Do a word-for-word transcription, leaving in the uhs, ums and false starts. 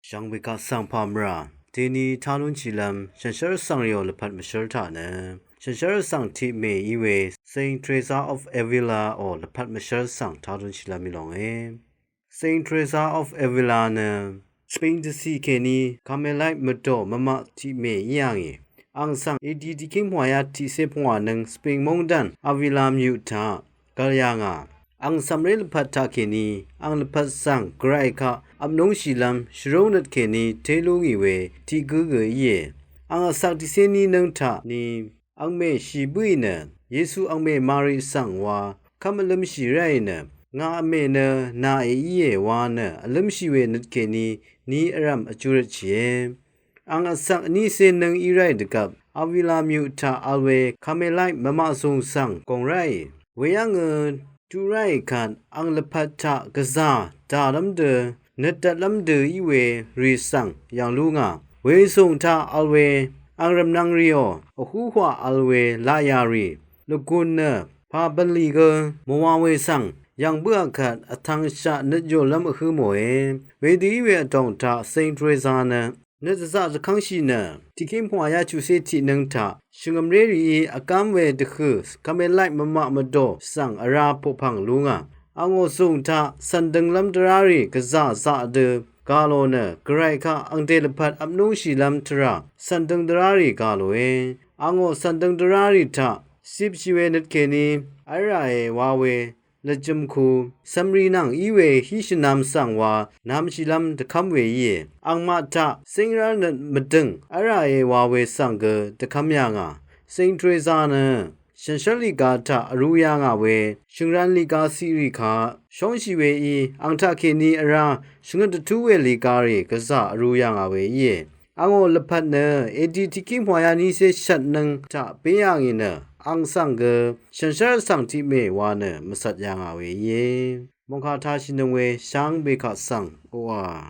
Shvngbe kaq svng pà mvrà deni tá lúnshìlv́m shànshér vsvng rìò lvpat mvshv́r taq nø shànshér vsvng tiq mè í we Saint Teresa of Avila ò lvpat mvshv́r svng tá lúnshìlv́m í lònge. Saint Teresa of Avila nø Spain dvcì kèní Carmelite mvdò mvmaq tiq mè í yà ngì. Àng svng A D tiqkíng pvngwàyá tiqcé pvngwà nøng Spain móngdàn Avila myuq taq gvl yà ngà. Àng cv̀mré lvpat taq kèní àng lvpat svng Gvray kaq vpnúngshìlv́m shvrúngnøt kèní té lú ngì we tiq gǿ gø íe. Àng vsak tiqcé ní nǿng taq ni angmè shì bǿì nø Yesu angmè Mari svng wa kv́m vlǿmshì ráì nø ngà vmè nø nà è íe wa nø vlǿmshì we nøt kèní ni vrv̀m vjúrøtshìe. Àng vsak vnícé nøng í ráì dvgvp Avila myuq taq vl we Carmelite mvmaq zùng svng gòng ráì. Weyv́ngø tuq ráì kvt àng lvpat taq gvzà dàlv́m dø nøtdvtlv́m dø í we rì svng yv̀ng lú ngà. Wezùng taq vl we àng rv̀mnvng rìò vhúhwaq vl we laqyà rì lvgùn nø pà bv̀nlì gø mvwa we svng yv̀ng bǿà kvt vtvngshaq nøt yòlv́m vhǿ mòe. Wedø í we vdòng taq Saint Teresa nø nøt dvzaq dvkv́ngshì nø tiqkíng pvngwàyá chuqcé tiq nøng taq shvngø̀mré rìí vgám we dvhø̀ Carmelite mvmaq mvdò svng vrá poqpv̀ng lú ngà. Àngò zùng taq cv̀n dønglv́m dvrá rì gvzà zaq dø gà lò nø Gvray kaq àngdè lvpat vpnúngshìlv́m tvrà cv̀n døng dvrá rì gà lòe. Àngò cv̀n døng dvrá rì taq cipshì we nøt kèní v́lràe wa we lvjø̄m ku cv̀mrì nvng í we hí shvnam svng wa namshìlv́m dvkv́m we íe. Àngmaq taq cíngrv́l nøt mvdø̀ng v́lràe wa we svng gø dvkv́m yà ngà. Saint Teresa nø shànshér lìga taq vrū yà ngà we shø̀ngran lìga ciq rì kaq shóngshì weí àng taq kèní vrá shvngøt dvtú we lìga rì gvzà vrū yà ngà we íe. Àngò lvpat nø A D tiqkíng pvngwàyá nícé shvt nøng taq bé yà ngì nø àng svng gø shànshér vsvng tiq mè wa nø mvcvt yà ngà we íe. Mòngkà tāshìnøng we shvngbe kaq svng oqà